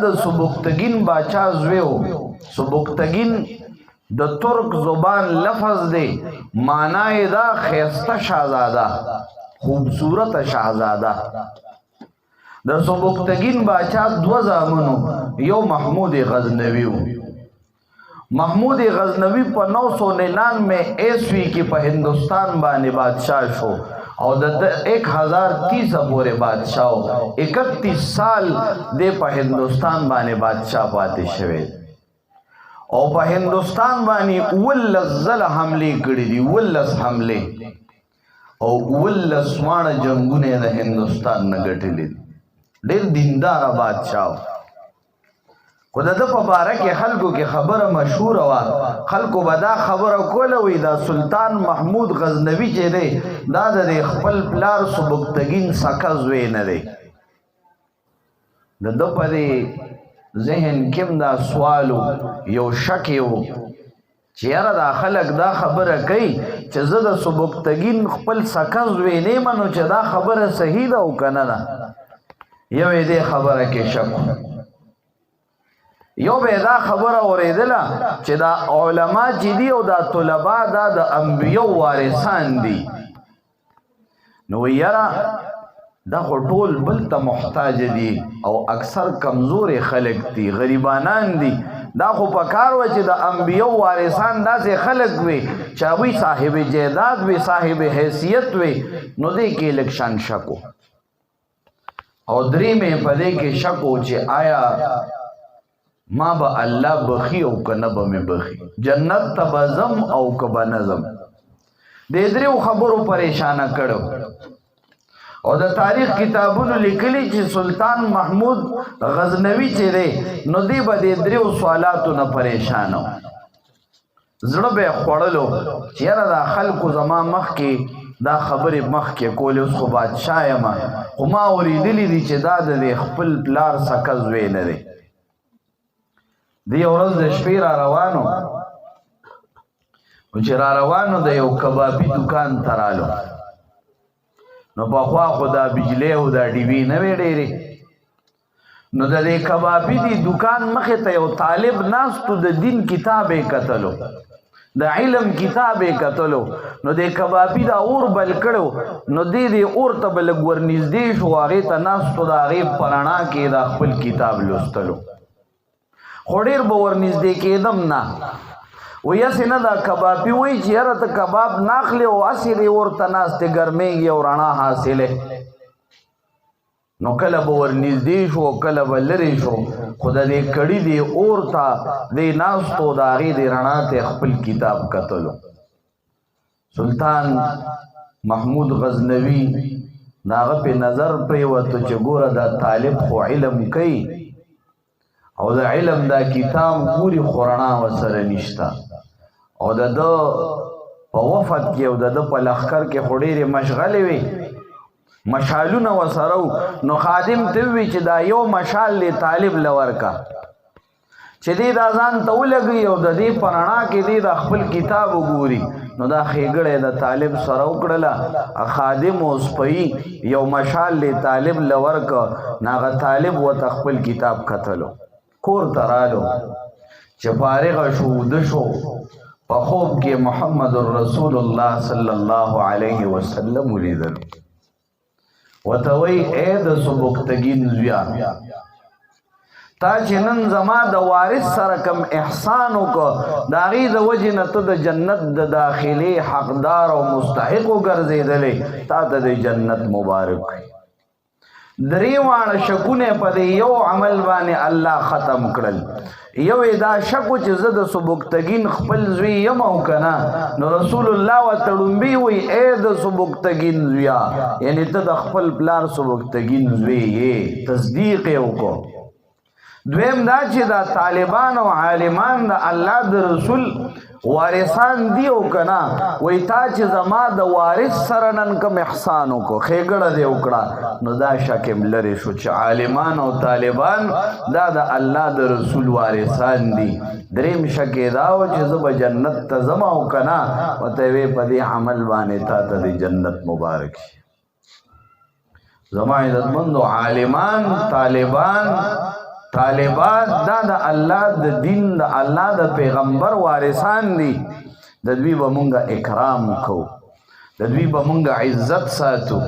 د سبکتګین باچا زوی و. سبکتګین د ترک زبان لفظ دی، معنا یې دا ښایسته شهزاده، خوبصورت شهزاده. د سبکتګین باچا دوه زامنو، یو محمود غزنوي و. محمود غزنوي په 999 عیسوي کې په هندوستان باندې بادشاه شو او د 1030 پورې بادشاه و. 31 سال دی په هندوستان باندې بادشاه پاتې شوی او په هندوستان باندې 17 ځله حملې کړې دي، 17 حملې او 17 واړه جنګونه یې د هندوستان نه ګټلي دي. ډېر دینداره بادشاه و. خو د ده په باره کې خلکو کې خبره مشهوره وه، خلکو به دا خبره کوله، وایي دا سلطان محمود غزنوي چې دی دا د دې خپل پلار سبکتګین سکه زوی نه دی. د ده په دې ذهن کې هم دا سوال و، یو شک یې و چې یاره دا خلک دا خبره کوي چې زه د سبکتګین خپل سکه زوی نه یم، نو چې دا خبره صحیح ده او که نه ده. یو یې دې خبره کې شک و. یو به دا خبره اورېدله چې دا علما چې دي او دا طلبا دا د انبیو وارثان دي، نو یاره دا خو ټول بل ته محتاج دي او اکثر کمزوري خلک دي، غریبانان دي. دا خو پکار و چې د انبیو وارثان داسې خلک وي چې هغوی صاحب جایداد وي، صاحب حیثیت وي. نو دې کې لږ شان شک و. او درې مې په دې کې شک و چې آیا ما به الله بخي او که نه به مې بخي، جنت ته به ځم او که به نه ځم. دې دریو خبرو پریشانه کړو. او د تاریخ کتابونو لیکلي چې سلطان محمود غزنوي چې دی نو دی به دې دریو سوالاتو نه پریشانه و. زړه به یې خوړلو چې یاره دا خلکو زما مخکې دا خبرې مخکې کولې، اوس خو بادشاه یم، خو ما اورېدلي دي چې دا د دې خپل پلار سکه زوی نه دی. دی یو ورځ د شپې را روانو او چې را روانو د یو کبابي دوکان ته رالو. نو پخوا خو دا بجلی او دا ډیوې نه وې ډېرې، نو د دې کبابي دی دوکان مخې ته یو طالب ناست و، د دین کتاب یې کتلو، د علم کتاب یې کتلو. نو د کبابي دا اور بل کړو، نو دې دې اور ته به لږ ورنږدې شو، هغې ته ناست و، د هغې په رڼا کې دا خپل کتاب لوستلو. خو ډېر به ورنږدې کېدم نه. وایي هسې نه دا کبابي وایي چې یاره ته کباب نه اخلې او هسې دې اور ته ناست دی، ګرمېږي او رڼا حاصلې. نو کله به ورنږدې شو او کله به لرې شو، خو د دې کړي دې اور ته دې ناست و، د هغې دې رڼا ته خپل کتاب کتلو. سلطان محمود غزنوي د هغه پې نظر پرېوتو چې ګوره دا طالب خو علم کوي او د علم دا کتاب ګوري خو رڼا ورسره نشته، او د ده په وفد کې او د ده په لښکر کې خو ډېرې مشغلې وې، مشالونه ورسره وو. نو خادم ته وویل چې دا یو مشال دی طالب له ورکه چې دی دا ځان ته ولګوي او د دې په رڼا کې دی دا خپل کتاب وګوري. نو دا ښېګړه یې د طالب سره وکړله، خادم او سپی یو مشال دی طالب له ورکه، نو هغه طالب ورته خپل کتاب کتلو. کور ته رالو چې فارغه شو، ویده شو، په خوب کې محمد رسول الله صلی الله علیه وسلم ولیدلو. ورته وایي ای د سبکتګین زویه، تا چې نن زما د وارث سره کم احسان وکړ، د هغې د وجې نه ته د جنت د داخلې حقدار او مستحق وګرځېدلې، تا ته د جنت مبارک وي. درې واړه شکونه په دې یو عمل باندې الله ختم کړل. یو یې دا شک و چې زه د سبکتګین خپل زوی یم او که نه، نو رسول الله ورته ړومبی وایي ای د سبکتګین زویه، یعنې ته د خپل پلار سبکتګین زوی یې، تصدیق یې وکړو. دویم دا چې دا طالبان او عالمان د الله د رسول وارثان دي او که نه، وایي تا چې زما د وارث سره نن کوم احسان وکړو، ښېګړه دې وکړه، نو دا شک هم لرې شو چې عالمان او طالبان دا د الله د رسول وارثان دي. دریم شک یې دا و چې زه به جنت ته ځم او که نه، ورته یې ویې په دې عمل باندې تا ته د جنت مبارک شي. زما عزتمندو، عالمان طالبان طالبان دا د الله د دین، د الله د پیغمبر وارثان دي. د دوی به مونږه اکرام کو، د دوی به مونږه عزت ساتو.